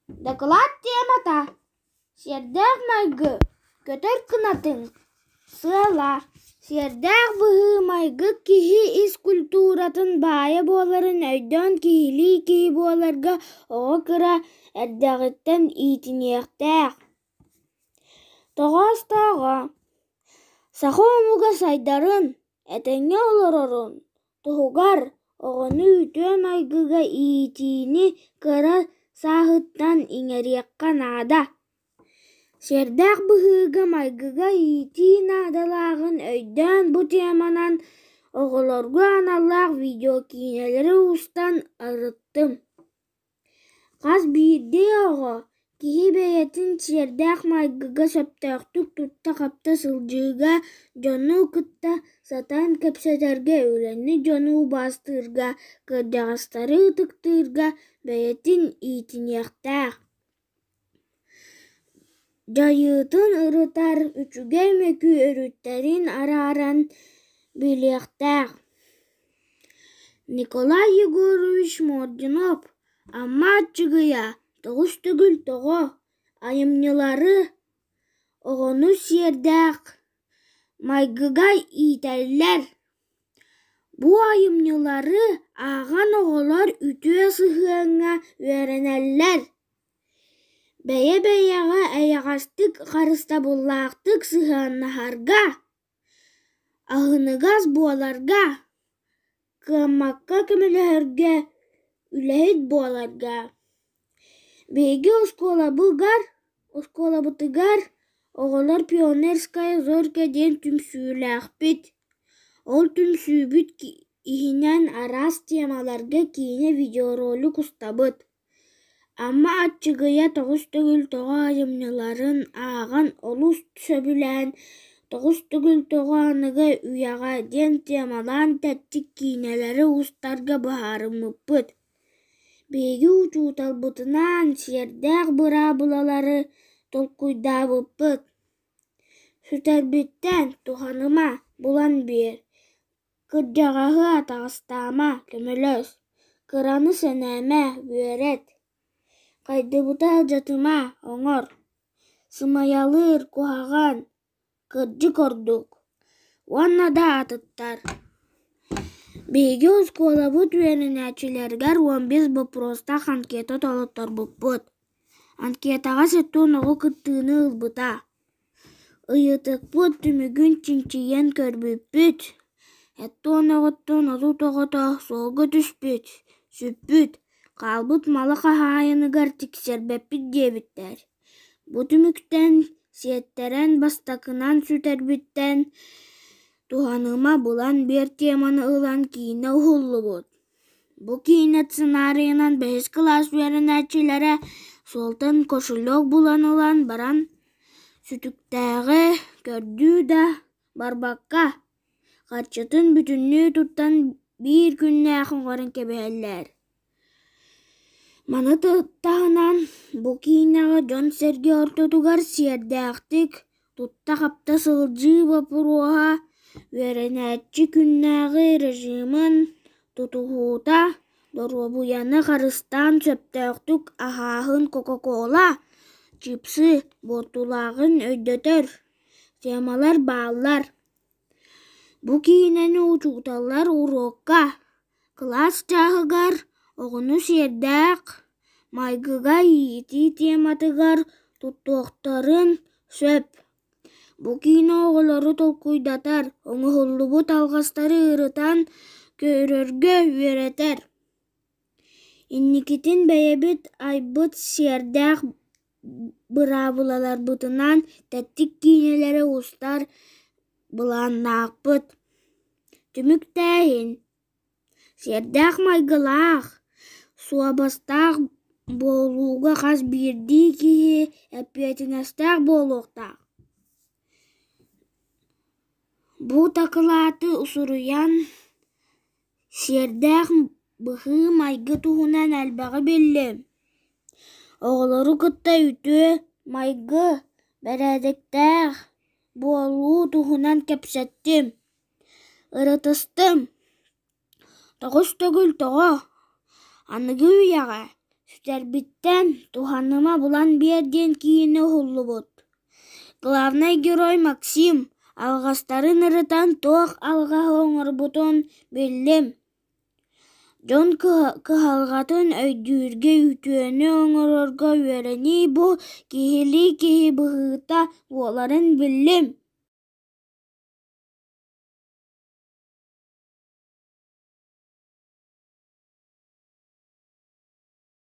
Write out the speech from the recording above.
Дакылаат темата: Сиэрдээх майгы, көтөр кынатын сыала, сиэрдээх быһыы-майгы киһи ис культуратын баайа буоларын өйдөөн киһилии киһи буоларга оҕо кыра эрдэҕиттэн иитиниэхтээх. Тоҕоостооҕо: саха омуга сайдарын, этэҥҥэ олорорун туһугар оҕону үтүө майгыга иитиини кыра сааһыттан иҥэриэххэ наада. Сиэрдээх быһыыга-майгыга иитии наадалааҕын өйдөөн бу теманан оҕолорго аналлаах видеокиинэлэри устан ырыттым. Хас биирдии оҕо, киһи бэйэтин сиэрдээх майгыга сөптөөхтүк тутта-хапта сылдьыыга, дьону кытта сатаан кэпсэтэргэ, үлэһит дьону убаастыырга, кырдьаҕастары ытыктыырга бэйэтин иитиниэхтээх. Дьайыытын ырытар, үчүгэй мөкү өрүттэрин арааран билиэхтээх. Николай Егорович Мординов «Амма Аччыгыйа тоҕус төгүл тоҕо» айымньылары оҕону сиэрдээх майгыга иитэллэр. Бу айымньылары ааҕан оҕолор үтүө сыһыаҥҥа үөрэнэллэр, бэйэ-бэйэҕэ эйэҕэстик, харыстабыллаахтык сыһыаннаһарга, аһыныгас буоларга, кыаммакка көмөлөһөргө, үлэһит буоларга. Биһиги оскуолабытыгар оҕолор «Пионерская зорька» диэн түмсүүлээхпит. Ол түмсүүбүт иһинэн араас темаларга киинэ, видеоролик устабыт. Амма Аччыгыйа тоҕус төгүл тоҕо айымньыларын ааҕан олус сөбүлээн «Тоҕус төгүл тоҕо аныгы үйэҕэ» диэн темалаан тэттик киинэлэри устарга быһаарыммыппыт. Биһиги учууталбытынаан сиэрдээх быраабылалары толкуйдаабыппыт: сүтэрбиттэн туһаныма, булан биэр, кырдьаҕаһы атаҕастаама, көмөлөс, кыраны сэнээмэ, үөрэт, хайдыбыты алдьатыма, оҥор, сымыйалыыр куһаҕан, кырдьык ордук уонна да атыттар. Биһиги оскуолабыт үөрэнээччилэригэр 15 боппуруостаах анкета толотторбуппут. Анкетаҕа 70 оҕо кыттыыны ылбыта. Ыйытыкпыт түмүгүн чинчийэн көрбүппүт, 70 оҕоттон 30 оҕото суолга түспүт, сүппүт, хаалбыт малы хаһаайыныгар тиксэрбэппит диэбиттэр. Бу түмүктэн сиэттэрэн бастакынан сүтэрбиттэн туһаныма булан биэр теманы ылан киинэ уһуллубут. Бу киинэ сценарийынан бэһис кылаас үөрэнээччилэрэ суолтан кошелек булан ылан баран сүтүктээҕи көрдүү да барбакка, харчытын бүтүннүү туттан биир күннээх оҥорон кэбиһэллэр. Маны таһынан бу киинэҕэ дьон-сэргэ ортотугар сиэрдээхтик тутта-хапта сылдьыы боппуруоһа, үөрэнээччи күннээҕи режимин тутуһуута, доруобуйаны харыстаан сөптөөхтүк аһааһын Кока-кола, чипсы буортулааҕын өйдөтөр темалар бааллар. Бу киинэни учууталлар уруокка, кылаас чааһыгар оҕону сиэрдээх майгыга иитии тематыгар туттуохтарын сөп. Бу киинэ оҕолору толкуйдатар, оҥоһуллубут алҕастары ырытан көрөргө үөрэтэр. Инникитин бэйэбит айбыт сиэрдээх быраабылаларбытынан тэттик киинэлэри устар былааннаахпыт. Түмүктээһин Сиэрдээх майгылаах, суобастаах буолууга хас биирдии киһи эппиэтинэстээх буолуохтаах. Бу дакылааты суруйан Сиэрдээх быһыы-майгы туһунан элбэҕи биллим. Оҕолору кытта үтүө майгы, бэрээдэктээх буолуу туһунан кэпсэттим, ырытыстым. Тоҕус төгүл тоҕо? Аныгы үйэҕэ сүтэр Төрөппүттэрбиттэн «Туһаныма, булан биэр» диэн киинэ уһуллубут. Главнай герой Максим алҕастарын ырытан туох алҕаһы оҥорбутун биллим. Дьон кыһалҕатын өйдүүргэ, үтүөнү оҥорорго үөрэнии бу киһилии киһи быһыыта буоларын биллим.